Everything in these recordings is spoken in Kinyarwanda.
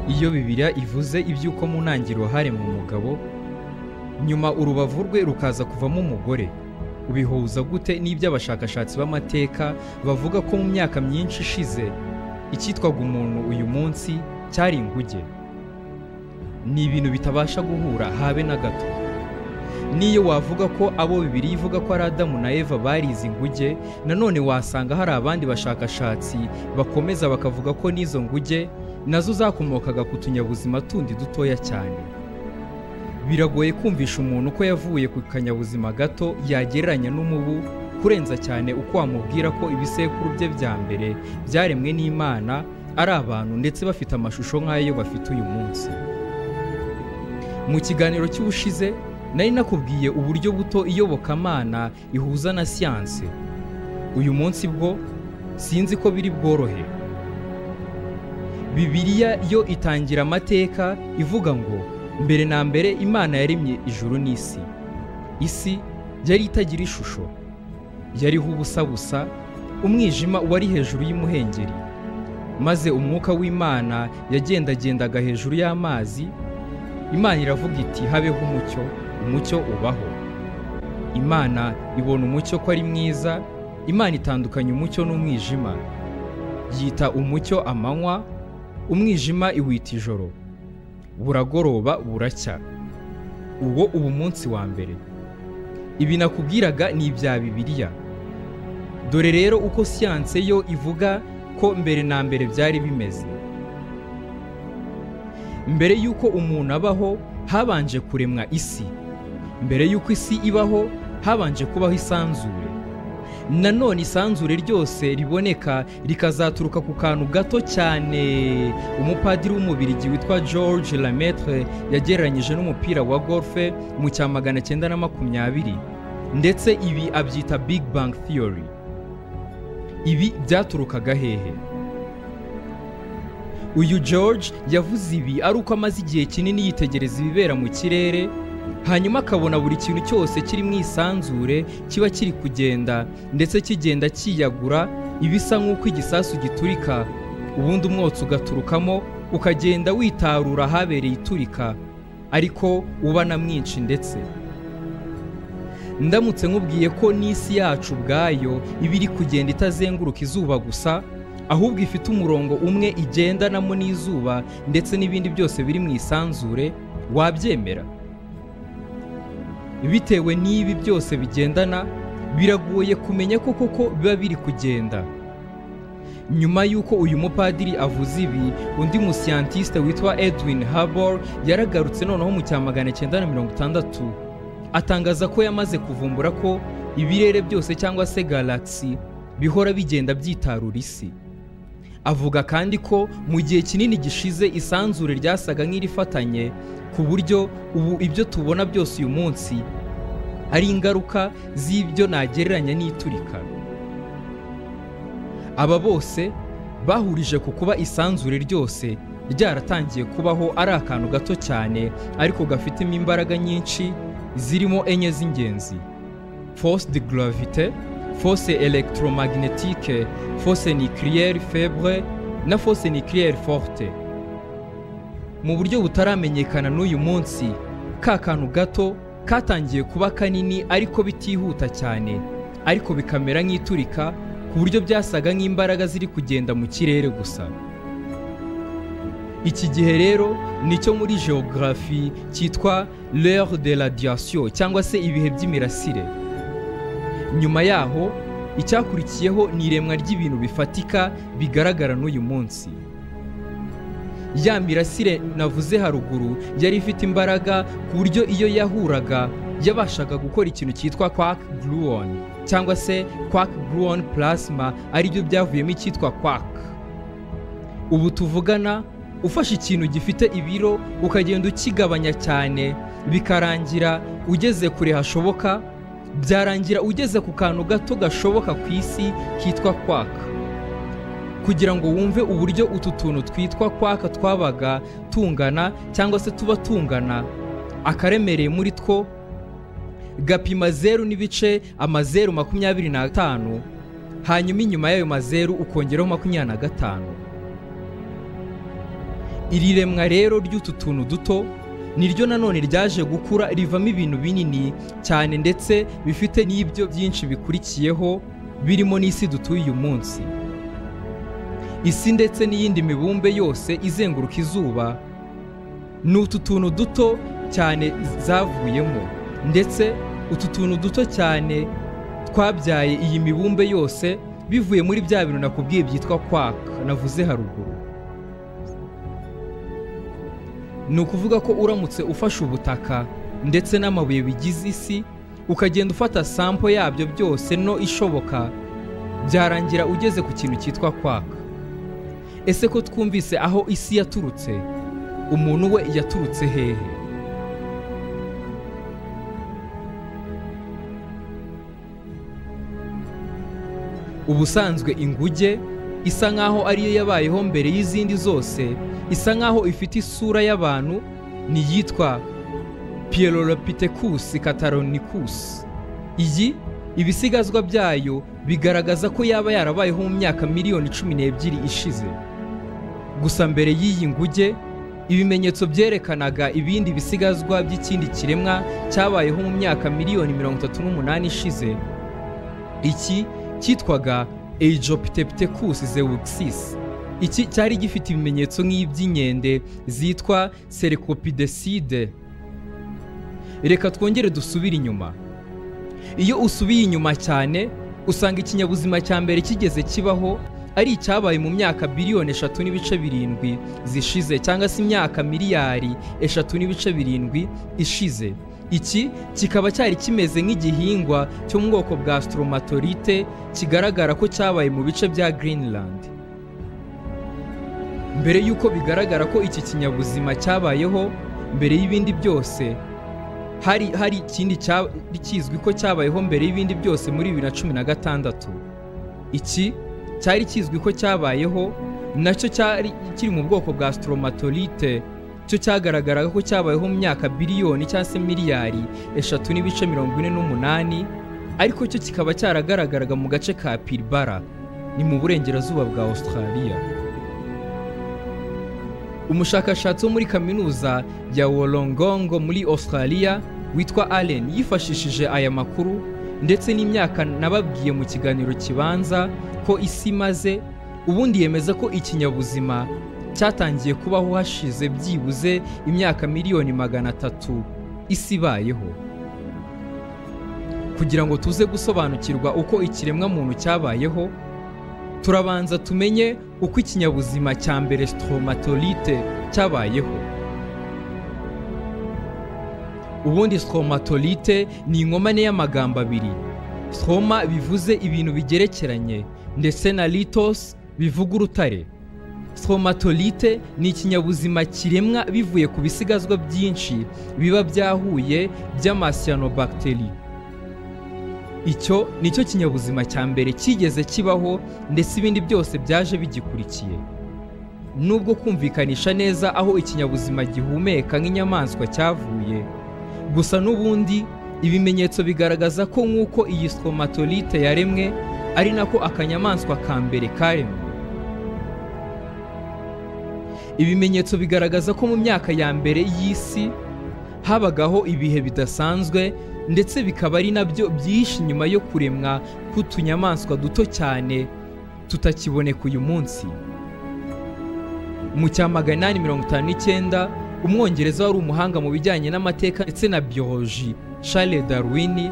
Iyo Bibiliya ivuze iby'uko mu ntangiriro haremwe umugabo, nyuma urubavu rwe rukaza kuvamo umugore, ubihuza gute n'iby'abashakashatsi b'amateka bavuga ko mu myaka myinshi ishize icyitwaga umuntu uyu munsi cyari inguge? Ni ibintu bitabasha guhura habe na gato. Niyo wavuga ko abo Bibiliya ivuga ko ari Adamu na Eva barize inguge, nanone wasanga hari abandi bashakashatsi bakomeza bakavuga ko n'izo nguge nazo zakomokaga ku tunyabuzima tundi dutoya cyane. Biragoye kumvisha umuntu ko yavuye ku kanyabuzima gato yagereranya n'umubu, kurenza cyane uko wamubwira ko ibisekuru bye bya mbere byaremwe n'Imana ari abantu ndetse bafite amashusho nk'ayo bafite uyu munsi. Mu kiganiro cy'ubushize nari nakubwiye uburyo buto iyobokamana ihuza na siyanse. Uyu munsi bwo sinzi ko biri bworohe. Bibiliya yo itangira amateka ivuga ngo mbere na mbere Imana yaremye ijuru n'isi. Isi yari itagira ishusho, yariho ubusa busa, umwijima wari hejuru y'umuhengeri. Maze umwuka w'Imana yagendagendaga hejuru y'amazi. Imana iravuga iti habeho umucyo, umucyo ubaho. Imana ibona umucyo ko ari mwiza. Imana itandukanya umucyo n'umwijima, yita umucyo amanywa, umwijima iwita ijoro. Buragoroba buracya. Uwo uba umunsi wa mbere. Ibi nakubwiraga ni ibya Bibiliya. Dore rero uko siyanse yo ivuga ko mbere na mbere byari bimeze. Mbere y'uko umuntu abaho habanje kuremwa isi. Mbere y'uko isi ibaho habanje kubaho isanzure. Nanone isanzure ryose riboneka rikazaturuka ku kantu gato cyane umupadiri w'umubirigi witwa George Lemaitre yagereranyije n'umupira wa golfe mu cya 920, ndetse ibi abyita Big Bang Theory. Ibi byaturukaga hehe? Uyu George yavuze ibi ari uko amaze igihe kinini yitegereza ibibera mu kirere, hanyuma akabona buri kintu cyose kiri mu isanzure kiba kiri kugenda ndetse kigenda kiyagura, ibisa nk'uko igisasu giturika, ubundi umwotsi ugaturukamo ukagenda witarura ahabereye iturika, ariko uba na mwinshi. Ndetse ndamutse nkubwiye ko n'isi yacu ubwayo iba iri kugenda itazenguruka izuba gusa, ahubwo ifite umurongo umwe igendanamo n'izuba ndetse n'ibindi byose biri mu isanzure, wabyemera? Bitewe n'ibi byose bigendana, biragoye kumenya ko koko biba biri kugenda. Nyuma y'uko uyu mupadiri avuze ibi, undi muscientiste witwa Edwin Hubble yaragarutse noneho mu cya 960 atangaza ko yamaze kuvumbura ko ibirere byose cyangwa se galaxy bihora bigenda byitarura isi. Avuga kandi ko mu gihe kinini gishize isanzure ryasaga nk'irifatanye, ku buryo ubu ibyo tubona byose uyu munsi ari ingaruka z'ibyo nagereranya n'iturika. Aba bose bahurije ku kuba isanzure ryose ryaratangiye kubaho ari akantu gato cyane ariko gafitemo imbaraga nyinshi, zirimo enye z'ingenzi: force de gravité, force électromagnétique, force nucléaire faible na force nucléaire forte. Mu buryo butaramenyekana n'uyu munsi, ka kantu gato katangiye kuba kanini ariko bitihuta cyane, ariko bikamera nk'iturika ku buryo byasaga nk'imbaraga ziri kugenda mu kirere gusa. Iki gihe rero nicyo muri geographie cyitwa l'ère de radiation cyangwa se ibihe by'imirasire. Nyuma yaho icyakurikiyeho ni iremwa ry'ibintu bifatika bigaragara n'uyu munsi. Ya mirasire navuze haruguru yari ifite imbaraga ku buryo iyo yahuraga yabashaga gukora ikintu cyitwa quark gluon cyangwa se quark gluon plasma, aribyo byavuyemo icyitwa quark. Ubu tuvugana, ufashe ikintu gifite ibiro ukagenda ukigabanya cyane, bikarangira ugeze kure hashoboka, byarangira ugeze ku kantu gato gashoboka ku isi kitwa quark. Kugira ngo wumve uburyo utu tuntu twitwa quark twabaga tungana cyangwa se tuba tungana, akaremereye muri two gapima 0.025, hanyuma inyuma y'ayo mazeru ukongeraho 25. Iri remwa rero ry'utu tuntu duto niryo nanone ryaje gukura rivamo ibintu binini cyane ndetse bifite n'ibyo byinshi bikurikiyeho birimo n'isi dutuye uyu munsi. Isi ndetse n'iyindi mibumbe yose izenguruka izuba ni utu tuntu duto cyane zavuyemo, ndetse utu tuntu duto cyane twabyaye iyi mibumbe yose bivuye muri bya bintu nakubwiye byitwa quark navuze haruguru. Ni ukuvuga ko uramutse ufashe ubutaka ndetse n'amabuye bigize isi ukagenda ufata sample yabyo byose no ishoboka, byarangira ugeze ku kintu cyitwa quark. Ese ko twumvise aho isi yaturutse, umuntu we yaturutse hehe? Ubusanzwe inguge isa nkaho ariyo yabayeho mbere y'izindi zose, isa nkaho ifite isura y'abantu, ni yitwa Pierolapithecus catalonicus. Iyi ibisigazwa byayo bigaragaza ko yaba yarabayeho mu myaka miliyoni 12 ishize. Gusa mbere y'iyi nguge ibimenyetso byerekanaga ibindi bisigazwa by'ikindi kiremwa cyabayeho mu myaka miliyoni 38 ishize. Iki cyitwaga Aegyptopithecus zeuxis. Iki cyari gifite ibimenyetso nk'iby'inkende zitwa Cercopithecidae. Reka twongere dusubire inyuma. Iyo usubiye inyuma cyane usanga ikinyabuzima cya mbere kigeze kibaho ari icyabaye mu myaka biliyoni 3.7 zishize, cyangwa se imyaka miliyari 3.7 ishize. Iki kikaba cyari kimeze nk'igihingwa cyo mu bwoko bwa stromatolite kigaragara ko cyabaye mu bice bya Greenland. Mbere y'uko bigaragara ko iki kinyabuzima cyabayeho mbere y'ibindi byose, hari ikindi cyari kizwi ko cyabayeho mbere y'ibindi byose muri 2016. Iki cyari kizwi ko cyabayeho nacyo cyari kiri mu bwoko bwa stromatolite, cyo cyagaragaraga ko cyabayeho mu myaka biliyoni cyangwa se miliyari 3.48, ariko cyo kikaba cyaragaragaraga mu gace ka Pilbara, ni mu burengerazuba bwa Australia. Umushakashatsi wo muri kaminuza ya Wollongong muri Australia witwa Allen yifashishije aya makuru ndetse n'imyaka nababwiye mu kiganiro kibanza ko isi imaze, ubundi yemeza ko ikinyabuzima cyatangiye kubaho hashize byibuze imyaka miliyoni 300 isi ibayeho. Kugira ngo tuze gusobanukirwa uko ikiremwa muntu cyabayeho, turabanza tumenye uko ikinyabuzima cya mbere stromatolite cyabayeho. Ubundi stromatolite ni inkomane y'amagambo abiri. Stroma bivuze ibintu bigerekeranye ndetse na litos bivuga urutare. Stromatolite ni ikinyabuzima kiremwa bivuye ku bisigazwa byinshi biba byahuye by'amacyanobacteria. Icyo nicyo kinyabuzima cya mbere kigeze kibaho ndetse ibindi byose byaje bigikurikiye. Nubwo kumvikanisha neza aho ikinyabuzima gihumeka nk'inyamaswa cyavuye, gusa n'ubundi ibimenyetso bigaragaza ko nk'uko iyi stromatolite yaremwe ari nako akanyamaswa ka mbere karemwe. Ibimenyetso bigaragaza ko mu myaka ya mbere y'isi habagaho ibihe bidasanzwe, ndetse bikaba ari nabyo byinshi nyuma yo kuremwa k'utunyamaswa duto cyane tutakiboneka uyu munsi. Mu cya 859 umwongereza wari umuhanga mu bijyanye n'amateka ndetse na biology Charles Darwin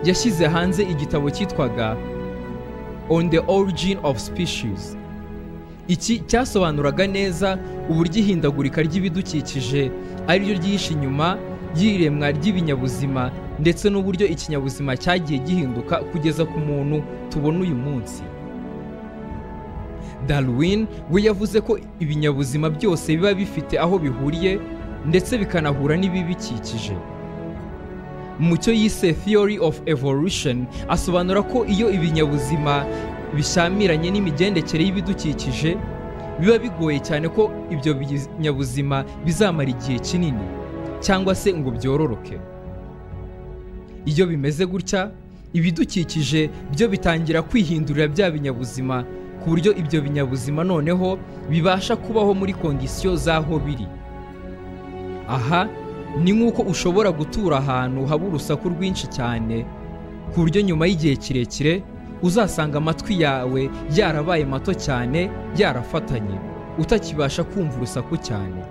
yashyize hanze igitabo cyitwaga On the Origin of Species. Iki cyasobanuraga neza uburyo ihindagurika ry'ibidukikije ariryo ryihishe inyuma y'iremwa ry'ibinyabuzima ndetse n'uburyo ikinyabuzima cyagiye gihinduka kugeza ku muntu tubona uyu munsi. Darwin we yavuze ko ibinyabuzima byose biba bifite aho bihuriye ndetse bikanahura n'ibibikikije. Mu cyo yise Theory of Evolution asobanura ko iyo ibinyabuzima bishyamiranye n'imigendekere y'ibidukikije biba bigoye cyane ko ibyo binyabuzima bizamara igihe kinini cyangwa se ngo byororoke. Iyo bimeze gutya, ibidukikije byo bitangira kwihindurira bya binyabuzima ku buryo ibyo binyabuzima noneho bibasha kubaho muri condition z'aho biri. Aha ni nk'uko ushobora gutura ahantu haba urusaku rwinshi cyane, ku buryo nyuma y'igihe kirekire uzasanga amatwi yawe yarabaye mato cyane, yarafatanye, utakibasha kumva urusaku cyane.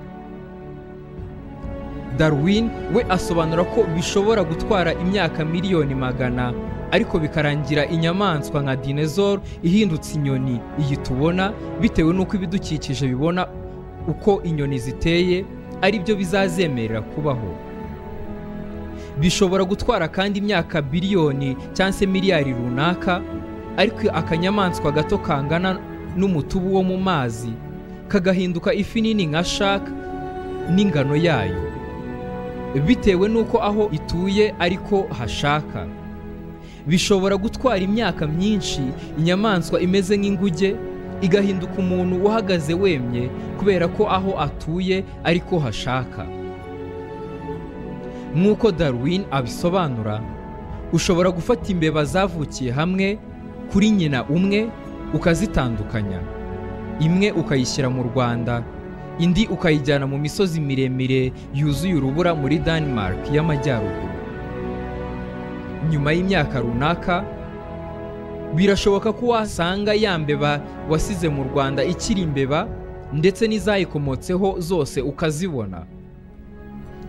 Darwin we asobanura ko bishobora gutwara imyaka 100,000,000, ariko bikarangira inyamaswa nka dinosaur ihindutse inyoni iyi tubona, bitewe n'uko ibidukikije bibona uko inyoni ziteye ari byo bizazemerera kubaho. Bishobora gutwara kandi imyaka biliyoni cyangwa se miliyari runaka, ariko akanyamaswa gato kangana n'umutubu wo mu mazi kagahinduka ifi nini nka shark n'ingano yayo, bitewe n'uko aho ituye ariko hashaka. Bishobora gutwara imyaka myinshi inyamaswa imeze nk'inguge igahinduka umuntu uhagaze wemye, kubera ko aho atuye ariko hashaka. Nk'uko Darwin abisobanura, ushobora gufata imbeba zavukiye hamwe kuri nyina umwe ukazitandukanya, imwe ukayishyira mu Rwanda, indi ukayijyana mu misozi miremire yuzuye urubura muri Denmark y'Amajyaruguru. Nyuma y'imyaka runaka birashoboka ko wasanga ya mbeba wasize mu Rwanda ikiri imbeba, ndetse n'izayikomotseho zose ukazibona.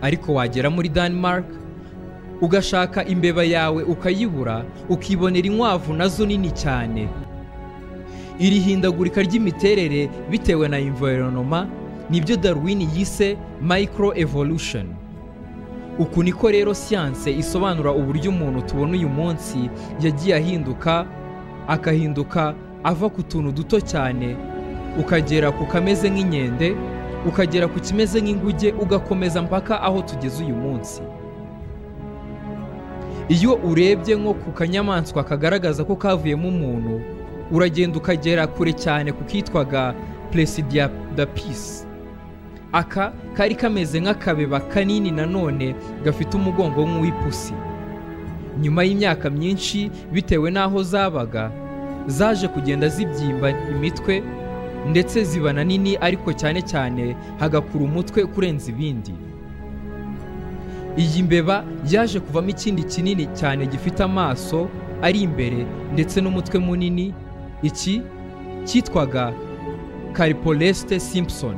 Ariko wagera muri Denmark ugashaka imbeba yawe ukayibura, ukibonera inkwavu nazo nini cyane. Iri hindagurika ry'imiterere bitewe na environment nibyo Darwin yise microevolution. Uku niko rero siyanse isobanura uburyo umuntu tubona uyu munsi yagiye ahinduka, akahinduka ava ku tuntu duto cyane ukagera ku kameze nk'inkende, ukagera ku kimeze nk'inguge, ugakomeza mpaka aho tugeze uyu munsi. Iyo urebye nko ku kanyamaswa kagaragaza ko kavuyemo umuntu, uragenda ukagera kure cyane ku kitwaga Plesiadapis. Aka kari kameze nk'akabeba kanini nanone gafite umugongo nk'uw'ipusi. Nyuma y'imyaka myinshi bitewe n'aho zabaga, zaje kugenda zibyimba imitwe ndetse ziba nini, ariko cyane cyane hagakura umutwe kurenza ibindi. Iyi mbeba yaje kuvamo ikindi kinini cyane gifite amaso ari imbere ndetse n'umutwe munini, iki cyitwaga Carpoleste Simpson.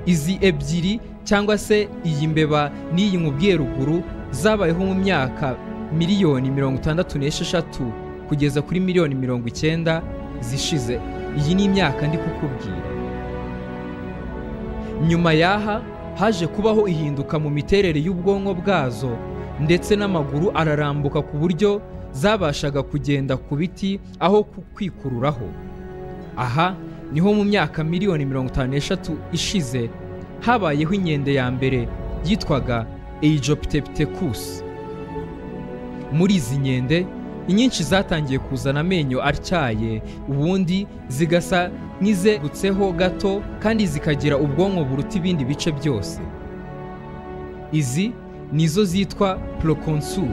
Izi ebyiri cyangwa se iyi mbeba n'iyi nkubwiye ruguru zabayeho mu myaka 66,000,000 kugeza kuri 90,000,000 zishize. Iyi ni imyaka ndi kukubwira. Nyuma yaha haje kubaho ihinduka mu miterere y'ubwonko bwazo, ndetse n'amaguru ararambuka ku buryo zabashaga kugenda ku biti aho kwikururaho. Aha niho mu myaka 53,000,000 ishize habayeho inkende ya mbere yitwaga Aegyptopithecus. Muri izi nkende inyinshi zatangiye kuzana amenyo atyaye, ubundi zigasa nk'izegutseho gato, kandi zikagira ubwonko buruta ibindi bice byose. Izi nizo zitwa Proconsul,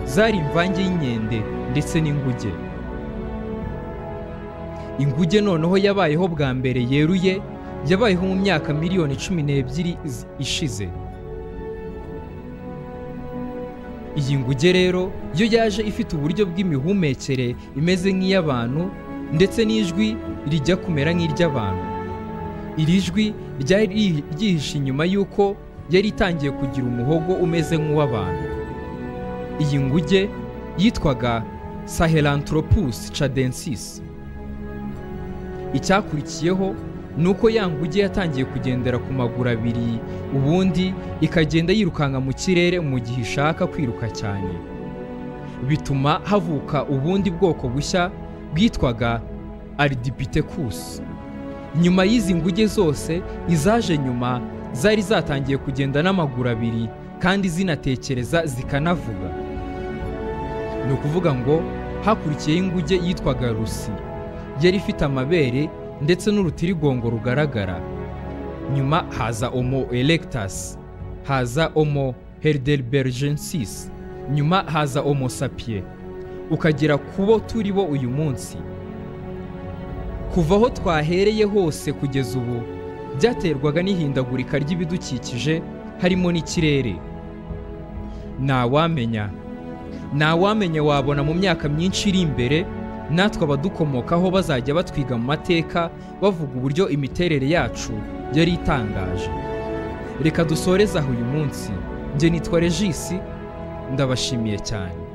zari imvange y'inkende ndetse n'inguge. Inguge noneho yabayeho bwa mbere yeruye, yabayeho mu myaka 12,000,000 ishize. Iyi nguge rero yo yaje ifite uburyo bw'imihumekere imeze nk'iy'abantu, ndetse n'ijwi rijya kumera nk'iry'abantu. Iri jwi ryari ryihishe inyuma y'uko yari itangiye kugira umuhogo umeze nk'uw'abantu. Iyi nguge yitwaga Sahelanthropus tchadensis. Icyakurikiyeho nuko ya nguge yatangiye kugendera ku maguru abiri, ubundi ikagenda yirukanka mu kirere mu gihe ishaka kwiruka cyane. Bituma havuka ubundi bwoko bushya bwitwaga Ardipithecus. Nyuma y'izi nguge zose, izaje nyuma zari zatangiye kugenda n'amaguru abiri kandi zinatekereza zikanavuga. Ni ukuvuga ngo hakurikiyeho inguge yitwaga Lucy, yari ifite amabere ndetse n'urutirigongo rugaragara. Nyuma haza Homo erectus, haza Homo heidelbergensis, nyuma haza Homo sapiens, ukagera kubo turi bo uyu munsi. Kuva aho twahereye hose kugeza ubu byaterwaga n'ihindagurika ry'ibidukikije harimo n'ikirere. Ntawamenya wabona mu myaka myinshi iri imbere natwe abadukomokaho bazajya batwiga mu mateka bavuga uburyo imiterere yacu yari itangaje. Reka dusoreze aho uyu munsi. Njye nitwa Regis, ndabashimiye cyane.